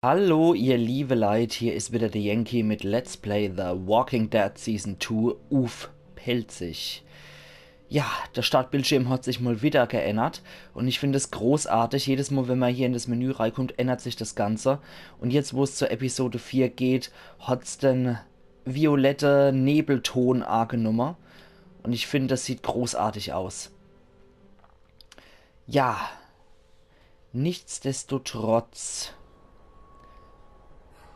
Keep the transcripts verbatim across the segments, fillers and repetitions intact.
Hallo, ihr liebe Leit, hier is wieder de Yankee mit Let's Play The Walking Dead Season two uff Pälzisch. Ja, de Startbildschirm hat sich mal wieder geännert un ich find es großartig. Jedes Mal, wenn ma hier in das Menü reikummt, ännert sich das Ganze. Un jetzt, wo's zur Episode vier geht, hat's den violette Nebelton agenumme. Un ich find, das sieht großartig aus. Ja, nichtsdestotrotz.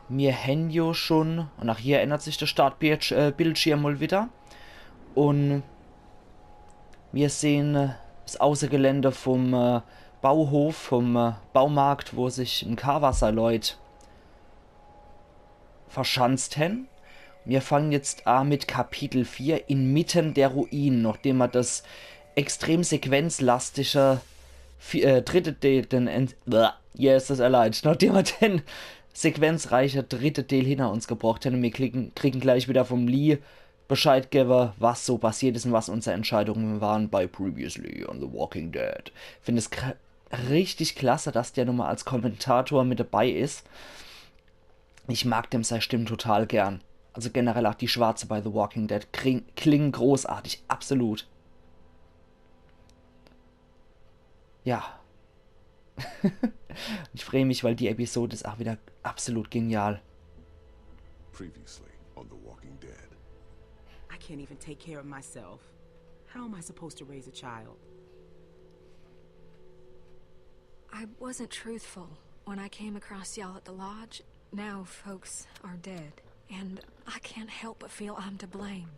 Mir hän jo schon, un ach hier ännert sich de Startbildsch-, äh, Bildschirm mal wieder. Un mir sehn, äh, das Außegelände vom, äh, Bauhof, vom, äh, Baumarkt, wo sich en Carver sei Leit verschanzt hän. Mir fangen jetzt a mit Kapitel vier, Inmitten der Ruinen, nachdem ma das extrem sequenzlastige vi-, äh, dritte Deel, den en-, bäh, hier is es erledigt. Nachdem ma den sequenzreiche dritte Deel hinner uns gebracht hän un mir kriegen, kriegen gleich wieder vom Lee Bescheid gewwe, was so passiert is un was unsere Entscheidungen waren bei Previously on The Walking Dead. Find es kr-, richtig klasse, dass der nochmal als Kommentator mit dabei is. Ich mag dem sei Stimm total gern. Also generell ach die Schwarze bei The Walking Dead kring-, klingen großartig, absolut. Ja. Ich freu mich, weil die Episode is ach wieder absolut genial. Previously on The Walking Dead. I can't even take care of myself. How am I supposed to raise a child? I wasn't truthful when I came across y'all at the lodge. Now folks are dead, and I can't help but feel I'm to blame.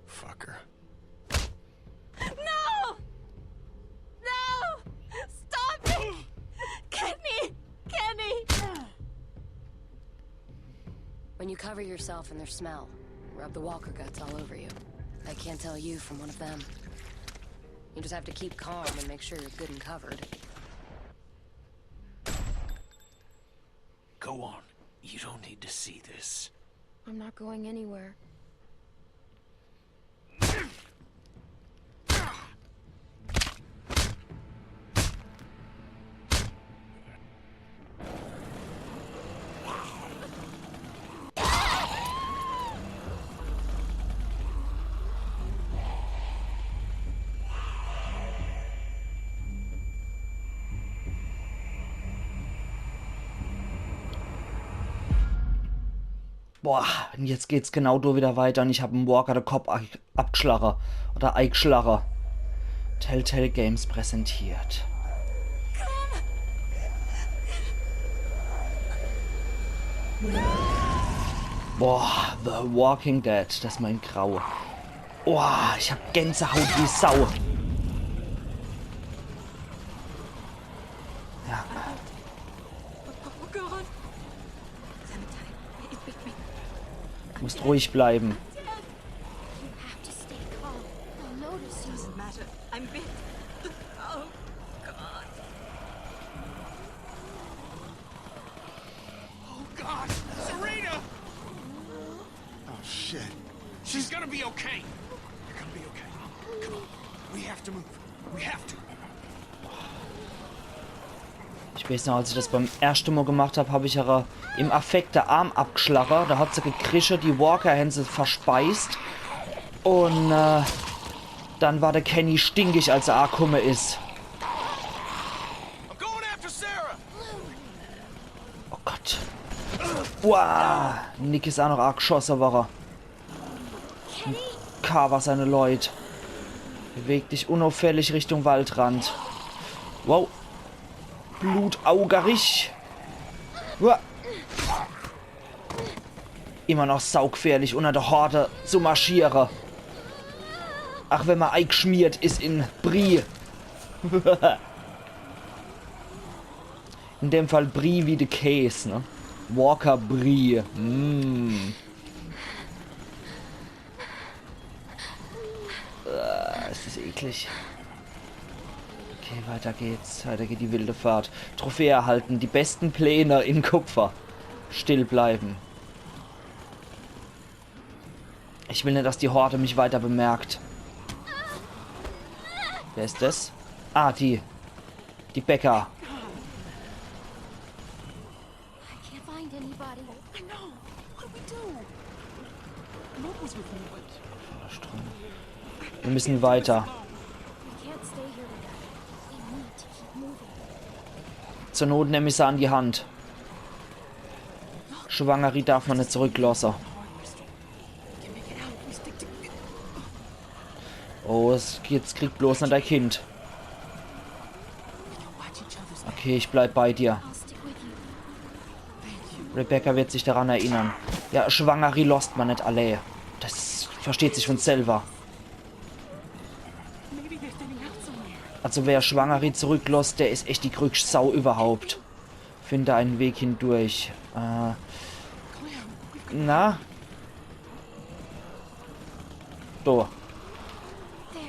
Fucker. No! No! Stop it! Kenny! Kenny! When you cover yourself in their smell, rub the walker guts all over you. I can't tell you from one of them. You just have to keep calm and make sure you're good and covered. Go on. You don't need to see this. I'm not going anywhere. Boah, un jetzt geht's genau do wieder weiter un ich hab em Walker de Kopp a-, abgschlache. Oder eigschlache. Telltale Games präsentiert. Boah, The Walking Dead, das is mein Grau. Boah, ich hab Gänsehaut wie Sau. Ja. Oh God. Musst ruhig bleiben. You have to stay calm. They'll notice you. Doesn't matter. I'm bit. Oh, God. Oh God! Serena! Oh shit. She's gonna be okay. You're gonna be okay. Come on. We have to move. We have to. Ich weiß noch, als ich das beim erschte Mal gemacht hab, hab ich ihre im Affekt de Arm abgschlache. Do hat se gekrische, die Walker hän se verspeist. Un äh, dann war de Kenny stinkig, als er akumme is. I'm going after Sarah. Oh Gott. Uah, Nick is a noch aggeschosse worre. Carver seine Leut. Beweg dich unauffällig Richtung Waldrand. Wow. Blutaugerich. Uah. Immer noch saugfährlich, unner de Horde zu marschiere. Ach, wenn ma eigschmiert is in Brie. In dem Fall Brie wie de Käs, ne? Walker Brie. Mm. Äh, es is eklig. Okay, weiter geht's. Weiter geht die wilde Fahrt. Trophäe erhalten. Die besten Pläne in Kupfer. Still bleiben. Ich will net, dass die Horde mich weiter bemerkt. Wer is das? Ah, die. Die Bäcker. I can't find anybody. I know. What do we do? Mop was with me, but Wir müssen weiter. We can't stay here, Rebecca. We need to keep moving. Zur Not nemm ich se an die Hand. Schwangeri darf ma net zurücklosse. Can make it out if we stick together. Oh, es, jetzt kriegt bloß net dei Kind. We can watch each other's back. Okay, ich bleib bei dir. I'll stick with you. Rebecca wird sich daran erinnern. Ja, Schwangeri losst ma net allee. Das versteht sich von selber. Maybe they're thinning out somewhere. Also wer Schwangeri zurücklosst, der is echt die größte Sau überhaupt. Finde einen Weg hindurch. Äh, Clem, we've got na? Do. There.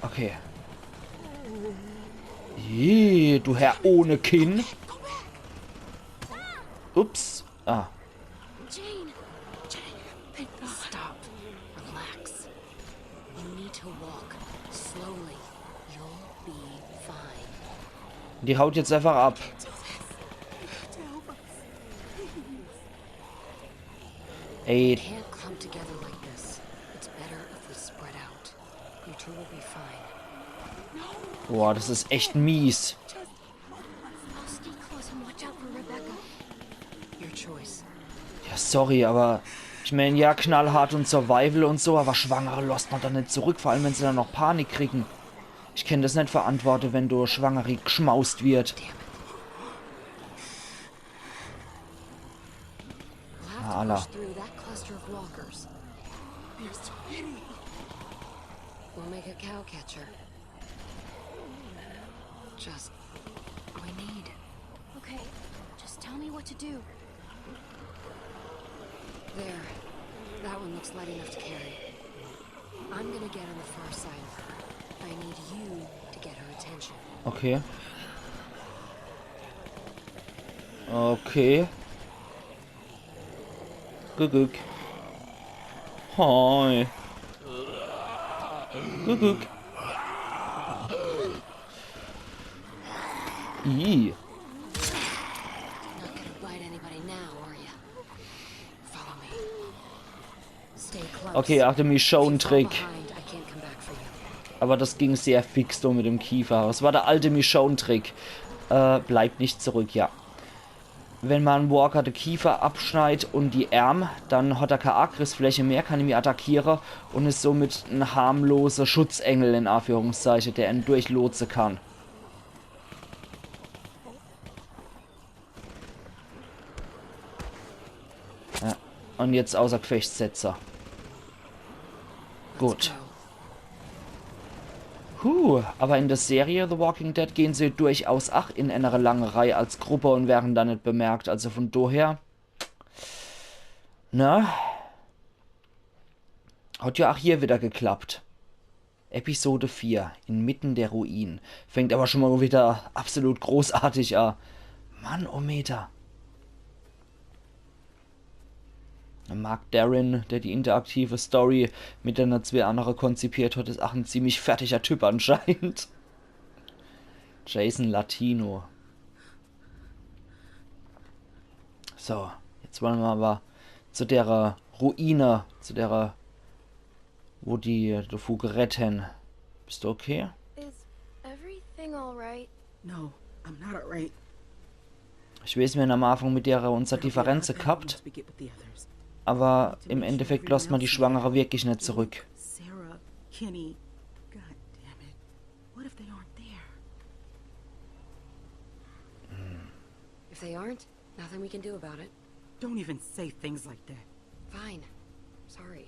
Okay. Je, du Herr ohne Kinn. Ups. Ah. Jane. Jane, thank God. Stop. Relax. You need to walk slowly. You'll be fine. Die haut jetzt einfach ab. Do this. You have to help us. Please. Ey, Can't clump together like this. It's better if we spread out. You two will be fine. Boah, das is echt mies. Just I'll stay close and watch out for Rebecca. Your choice. Ja, sorry, aber ich mein, ja, knallhart und Survival und so, aber Schwangere losst ma dann net zurück, vor allem wenn se dann noch Panik kriegen. Ich kenn das net verantworte, wenn do Schwangeri gschmaust wird. We'll have Ah, to Allah. Push through that cluster of walkers. There's too many. We'll make a cow catcher. Just all we need. Okay, just tell me what to do. There. That one looks light enough to carry. I'm gonna get on the far side of her. I need you to get her attention. Okay. Okay. Guck, guck. Hi. Guck, guck. Ih. Not gonna bite anybody now, are you? Follow me. Stay close. Okay, ach, der Michonne-Trick. Behind, I can't come back for you. Aber das ging sehr fix do mit dem Kiefer. Das war der alte Michonne-Trick. Äh, bleib nicht zurück, ja. Wenn ma en Walker de Kiefer abschneid und die Ärm, dann hat er kee Agrissfläche mehr, kann er mich attackiere und is somit en harmlose Schutzengel, in Anführungszeiche, der en durchlotse kann. Ja. Und jetzt außer Gefecht setze. Gut. Huh, aber in der Serie The Walking Dead gehen se durchaus ach in enere lange Reih als Gruppe und wären da net bemerkt. Also von doher. Na? Hat ja ach hier wieder geklappt. Episode vier, inmitten der Ruinen. Fängt aber schon mal wieder absolut großartig an. Mann, oh Meter. Mark Darren, der die interaktive Story mit denne zwee annere konzipiert hat, is ach en ziemlich fertiger Typ anscheinend. Jason Latino. So, jetzt wolle ma aber zu dere Ruine, zu dere, wo die devu gerett hen. Bist du okay? Is everything alright? No, I'm not alright. Ich weeß, mir hen am Anfang mit dere unser It'll be a Differenze hot day gehabt, once we get with the others. aber im Endeffekt losst ma die Schwangere wirklich net zurück. Sarah, Kenny. God damn it. What if they aren't there? If they aren't, nothing we can do about it. Don't even say things like that. Fine. Sorry.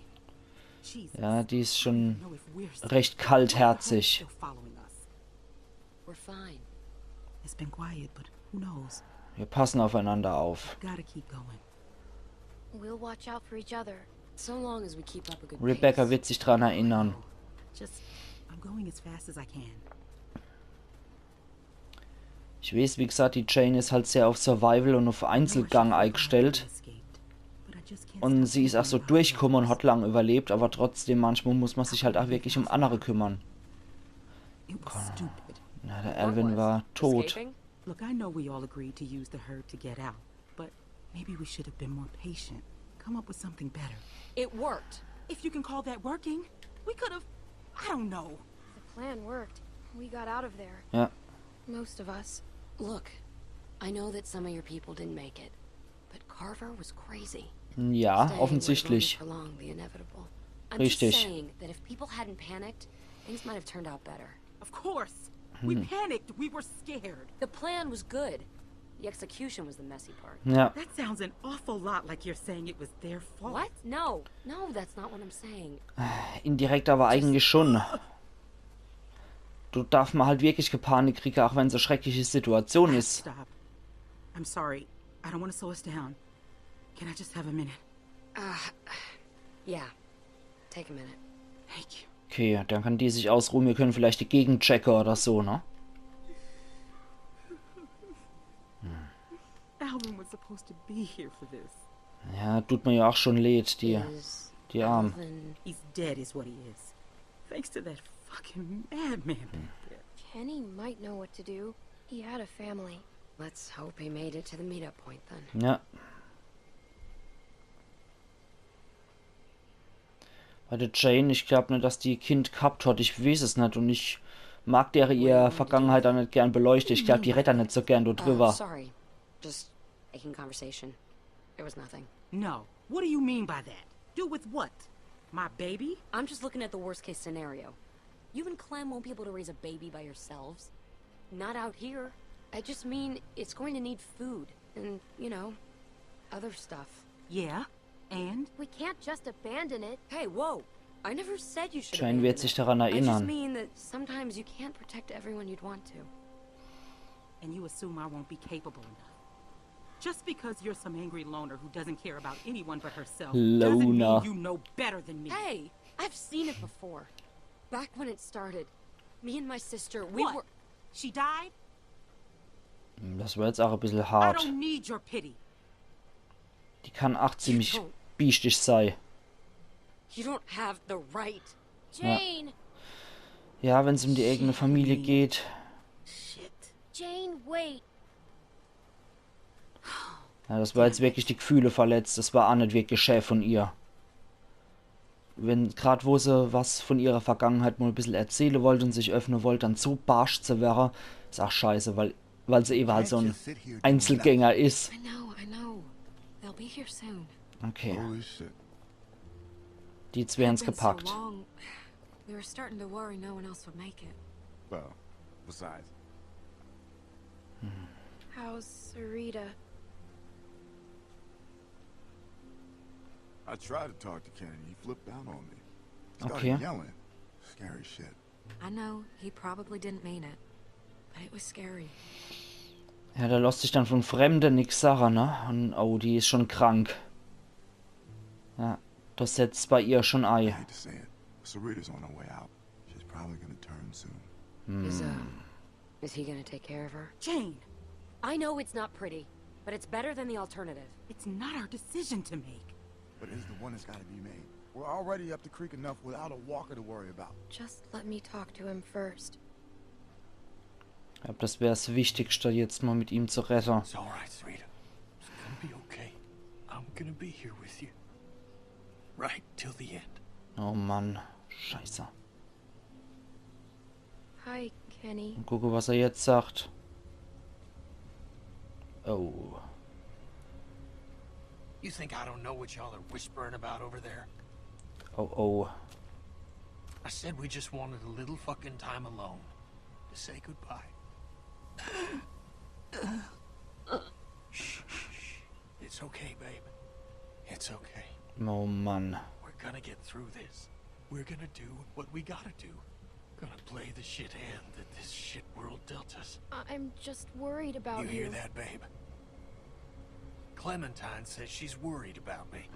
Jesus. Ja, die is schon Know if we're safe. recht kaltherzig. Still following us. We're fine. It's been quiet, but who knows? Wir passen aufeinander auf. Gotta keep going. We'll watch out for each other. So long as we keep up a good Rebecca pace. Wird sich dran erinnern. Just, I'm going as fast as I can. Ich weeß, wie gesagt, die Jane is halt sehr auf Survival und auf Einzelgang eingestellt. Und sie is ach so durchkomme und hat lang überlebt, aber trotzdem, manchmal muss ma sich halt ach wirklich um annere kümmern. It was stupid. Na, der Alvin war tot. Escaping? Look, I know we all agreed to use the herb to get out, but maybe we should have been more patient. Come up with something better. It worked. If you can call that working, we could have. I don't know. The plan worked. We got out of there. Ja. Most of us. Look, I know that some of your people didn't make it, but Carver was crazy. Ja, Staying offensichtlich. would have only prolonged the inevitable. I'm Richtig. Just saying that if people hadn't panicked, things might have turned out better. Of course. We panicked. We were scared. The plan was good. The execution was the messy part. Ja, That sounds an awful lot like you're saying it was their fault. What? No, no, that's not what I'm saying. Indirekt aber eigentlich schon. Du darfst mer halt wirklich kä Panik kriege, auch wenn es e schreckliche Situation is. Stop. I'm sorry. I don't want to slow us down. Can I just have a minute? Yeah, take a minute. Thank you. Okay, dann kann die sich ausruhen. Wir können vielleicht die Gegend checke oder so, ne? Alvin was supposed to be here for this. Ja, tut mir ja auch schon leid, die, Is die Arm. Alvin- He's dead, is what he is. Thanks to that fucking madman back there. Kenny might know what to do. He had a family. Let's hope he made it to the meetup point then. Ja. Bei der Jane, ich glaub net, dass die Kind gehabt hat. Ich weiß es net. Und ich mag dere ihr Vergangenheit auch net gern beleuchte. Ich glaub, die redt da net so gern do Uh, drüber. Sorry. Just making conversation. There was nothing. No. What do you mean by that? Do with what? My baby? I'm just looking at the worst case scenario. You and Clem won't be able to raise a baby by yourselves. Not out here. I just mean it's going to need food and, you know, other stuff. Yeah. And? We can't just abandon it. Hey, whoa! I never said you should. Jane Abandon wird sich it. daran I just erinnern. Mean that sometimes you can't protect everyone you'd want to. And you assume I won't be capable enough. Just because you're some angry loner who doesn't care about anyone but herself Loner. doesn't mean you know better than me. Hey, I've seen it before. Back when it started, me and my sister, we What? were. She died? Das war jetzt auch e bissel I hart. Don't need your pity. Die kann auch ziemlich biestig sei. You don't have the right. Jane! Ja, wenn's um die eigene Familie geht. Shit. Jane, wait. Ja, das war jetzt wirklich die Gefühle verletzt. Das war auch net wirklich schä von ihr. Wenn, grad wo se was von ihrer Vergangenheit mal e bissel erzähle wollt und sich öffne wollt, dann so barscht ze wäre, is auch scheiße, weil, weil se eben halt so en Einzelgänger is. I know, I know. They'll be here soon. Okay, Holy shit. die zwei haben's Been so gepackt. Long. We were starting to worry no one else would make it. Well, besides. How's Sarita? I tried to talk to Kenny. He flipped out on me. Started Okay. Yelling. Scary shit. I know he probably didn't mean it, but it was scary. Ja, der losst sich dann von Fremde nix sage, ne? Und, oh, die is schon krank. Ja, das setzt bei ihr schon I ei. Hate to say it. Sarita's on her way out. She's probably gonna turn soon. Is uh, is he gonna take care of her? Jane, I know it's not pretty, but it's better than the alternative. it's not our decision to make. But it is the one that's gotta be made. We're already up the creek enough without a walker to worry about. Just let me talk to him first. Ich glaub, das wär's Wichtigste, jetzt mal mit ihm zu redde. It's all right, Sarita. It's gonna be okay. I'm gonna be here with you. Right till the end. Oh Mann, scheiße. Hi, Kenny. Und gucke, was er jetzt sagt. Oh. You think I don't know what y'all are whispering about over there? Oh, oh. I said we just wanted a little fucking time alone to say goodbye. Shh, shh, shh. It's okay, babe. It's okay. Oh Mann. We're gonna get through this. We're gonna do what we gotta do. Gonna play the shit hand that this shit world dealt us. I'm just worried about You you. Hear that, babe? Clementine says she's worried about me.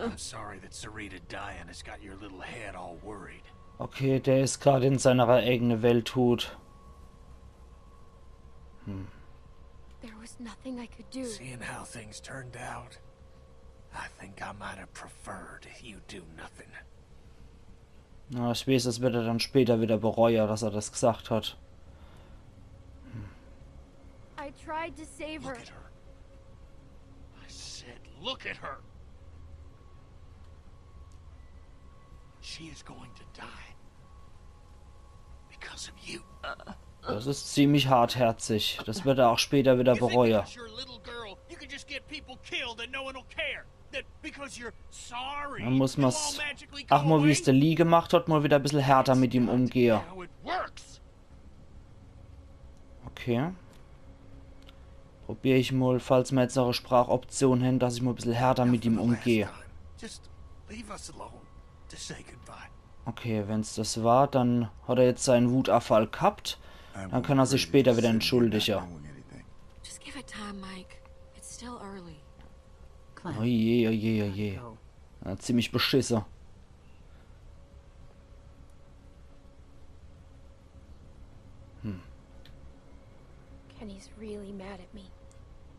I'm sorry that Sarita dying has got your little head all worried. Okay, der is grad in seiner eigene Welt, Hut. There was nothing I could do. Seeing how things turned out, I think I might have preferred you do nothing. Na, ich weeß, das wird er dann später wieder bereue, dass er das gesagt hat. I tried to save her. Look at her. I said, look at her. She is going to die because of you. Das ist ziemlich hartherzig. Das wird er auch später wieder You think bereue. Because you're a little girl, you can just get people killed and no one will care. That because you're sorry, Dann muss it'll all man's. Magically go Ach, mal wie es away? der Lee gemacht hat, mal wieder ein bisschen härter mit ihm umgehe. How it works. Okay. Probier ich mal, falls mir jetzt noch eine Sprachoption haben, dass ich mal ein bisschen härter mit ihm umgehe. Just leave us alone to say goodbye. Okay, wenn's das war, dann hat er jetzt seinen Wutanfall gehabt. Dann kann er sich später wieder entschuldigen. Just give it time, Mike. It's still early. Clem, Oje, oje, oje. go. Ja, ziemlich beschisse. Kenny's really mad at me.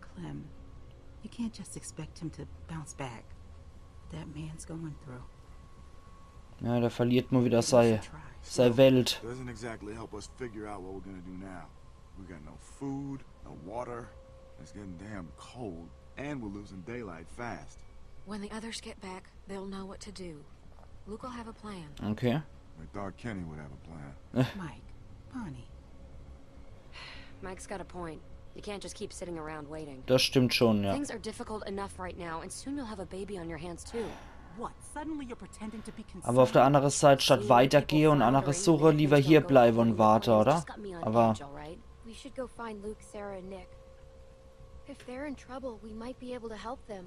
Clem, you can't just expect him to bounce back. That man's going through. Ja, der verliert mal wieder sei, sei Welt. Doesn't exactly help us figure out what we're gonna do now. We got no food, no water. It's getting damn cold, and we're losing daylight fast. When the others get back, they'll know what to do. Luke will have a plan. Okay. I thought Kenny would have a plan. Mike, Bonnie, Mike's got a point. You can't just keep sitting around waiting. Das stimmt schon, ja. Things are difficult enough right now, and soon you'll have a baby on your hands too. What? Suddenly you're pretending to be concerned? Aber auf der anderen Seite, statt weitergehe und andere suche, lieber hier bleibe und warte, oder? Aber We should go find Luke, Sarah, and Nick. If they're in trouble, we might be able to help them.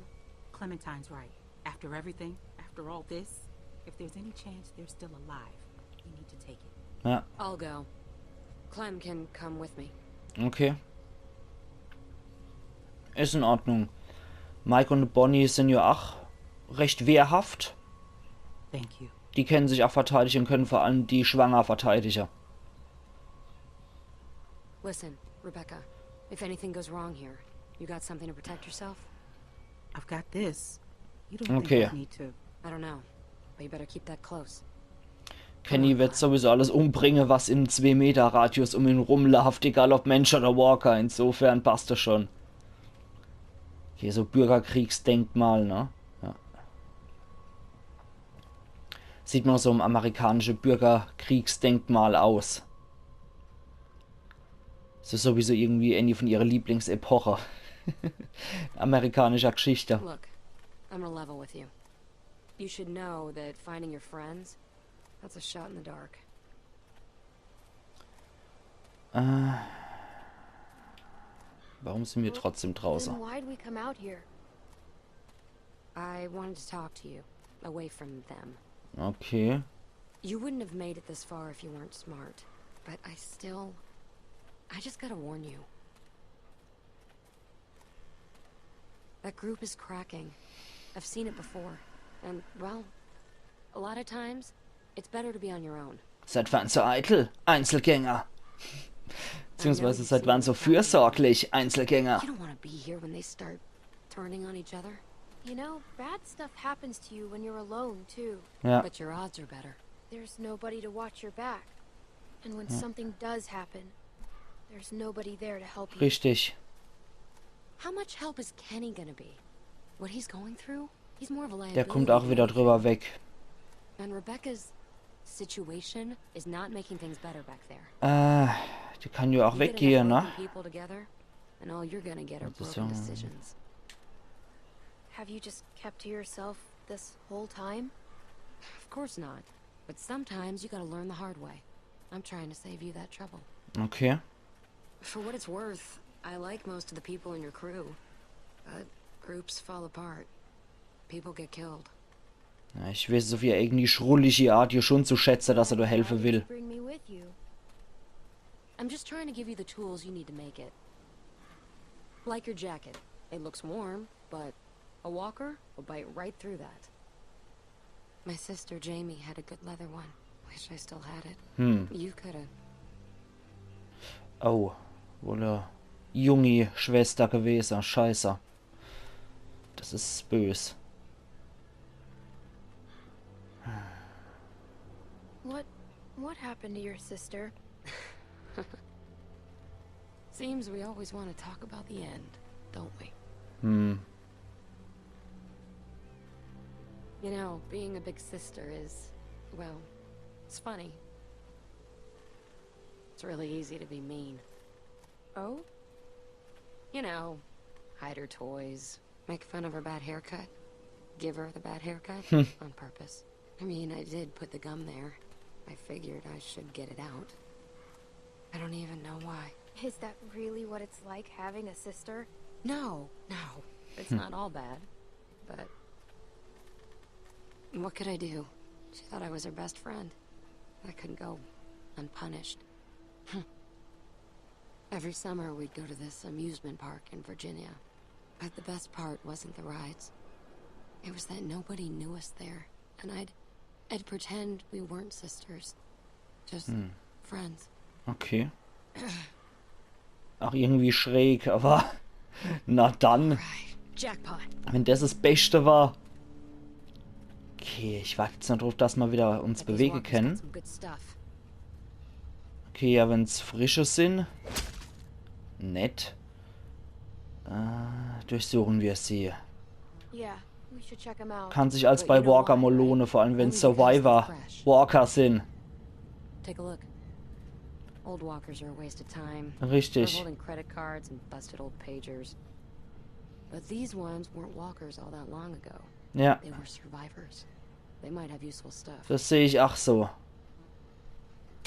Clementine's right. After everything, after all this, if there's any chance they're still alive, we need to take it. Ja, I'll go. Clem can come with me. Okay. Is in Ordnung. Mike und Bonnie sin ja ach recht wehrhaft. Thank you. Die kennen sich ach verteidigen, können vor allem die Schwanger verteidigen. Listen, Rebecca. If anything goes wrong here, you got something to protect yourself? I've got this. You don't Okay. Think I need to. I don't know, but you better keep that close. Kenny wird sowieso alles umbringen, was in zwei Meter Radius um ihn rumlauft, egal ob Mensch oder Walker. Insofern passt das schon. Hier so Bürgerkriegsdenkmal, ne? Ja. Sieht man so im amerikanische Bürgerkriegsdenkmal aus. Das ist sowieso irgendwie eine von ihrer Lieblingsepoche. Amerikanischer Geschichte. Look, I'm gonna level with you. You should know that finding your friends, that's a shot in the dark. Äh, warum sind wir trotzdem draußen? Then why'd we come out here? I wanted to talk to you, away from them. Okay. You wouldn't have made it this far if you weren't smart. But I still. I just gotta warn you. That group is cracking. I've seen it before. And, well, a lot of times, it's better to be on your own. Seit wann so eitel? Einzelgänger. Beziehungsweise seit wann so fürsorglich? Einzelgänger. You don't want to be here when they start turning on each other. You know, bad stuff happens to you when you're alone, too. Ja, But your odds are better. There's nobody to watch your back. And when something does happen, there's nobody there to help you. Richtig. How much help is Kenny gonna be? What he's going through? He's more of a liability. Der kommt auch wieder than drüber weg. And Rebecca's situation is not making things better back there. Äh, die kann ja auch You get enough weggehe, ne? broken people together, and all you're gonna get are Das ist broken ja decisions. Have you just kept to yourself this whole time? Of course not. But sometimes you gotta learn the hard way. I'm trying to save you that trouble. Okay. For what it's worth, I like most of the people in your crew. But groups fall apart. People get killed. Ja, ich weiß es auf ihre irgendwie schrullige Art hier schon zu schätzen, dass er da helfen will. Bring me with you. I'm just trying to give you the tools you need to make it. Like your jacket. It looks warm, but a walker will bite right through that. My sister Jamie had a good leather one. Wish I still had it. Hm. You coulda. Oh, wohl e jungi Schwester gewesen. Scheiße. Das ist bös. What what happened to your sister? Seems we always want to talk about the end, don't we? Hm. You know, being a big sister is, well, it's funny. It's really easy to be mean. Oh? You know, hide her toys, make fun of her bad haircut, give her the bad haircut on purpose. I mean, I did put the gum there. I figured I should get it out. I don't even know why. Is that really what it's like having a sister? No, no. It's not all bad, but what could I do? She thought I was her best friend. I couldn't go unpunished. Every summer we'd go to this amusement park in Virginia. But the best part wasn't the rides. It was that nobody knew us there. And I'd I'd pretend we weren't sisters. Just friends. Okay. Ach, irgendwie schräg, aber na dann, Right. Jackpot. Wenn das das Beste war. Okay, ich warte jetzt noch drauf, dass mer wieder uns bewege können. Some good stuff. Okay, ja, wenn's frische sin. Nett. Äh, durchsuchen wir sie. Yeah, we should check 'em out. Kann sich als bei Walker mol lohne, vor allem wenn Survivor Walker sin. Take a look. Old walkers are a waste of time. They're Richtig. Holding credit cards and busted old pagers. But these ones weren't walkers all that long ago. Ja, They were survivors. They might have useful stuff. Das seh ich ach so.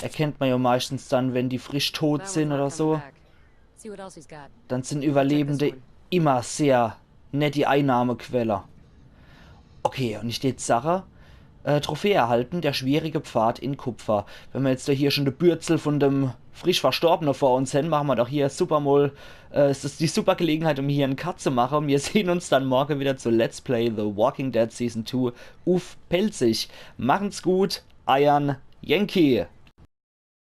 Erkennt mer ja meistens dann, wenn die frisch tot That sin one's oder not so. Coming back. See what else he's got. Dann sin Überlebende immer sehr nett die Einnahmequelle. Okay, und ich steht Sache. Äh, Trophäe erhalten, der schwierige Pfad in Kupfer. Wenn mer jetzt do hier schon de Bürzel von dem frisch Verstorbene vor uns hen, mache mer doch hier super mol, äh, es is die super Gelegenheit, um hier en Cut zu mache. Und wir sehen uns dann morge wieder zu Let's Play The Walking Dead Season two uff Pälzisch. Machen's gut, eiern Yankee.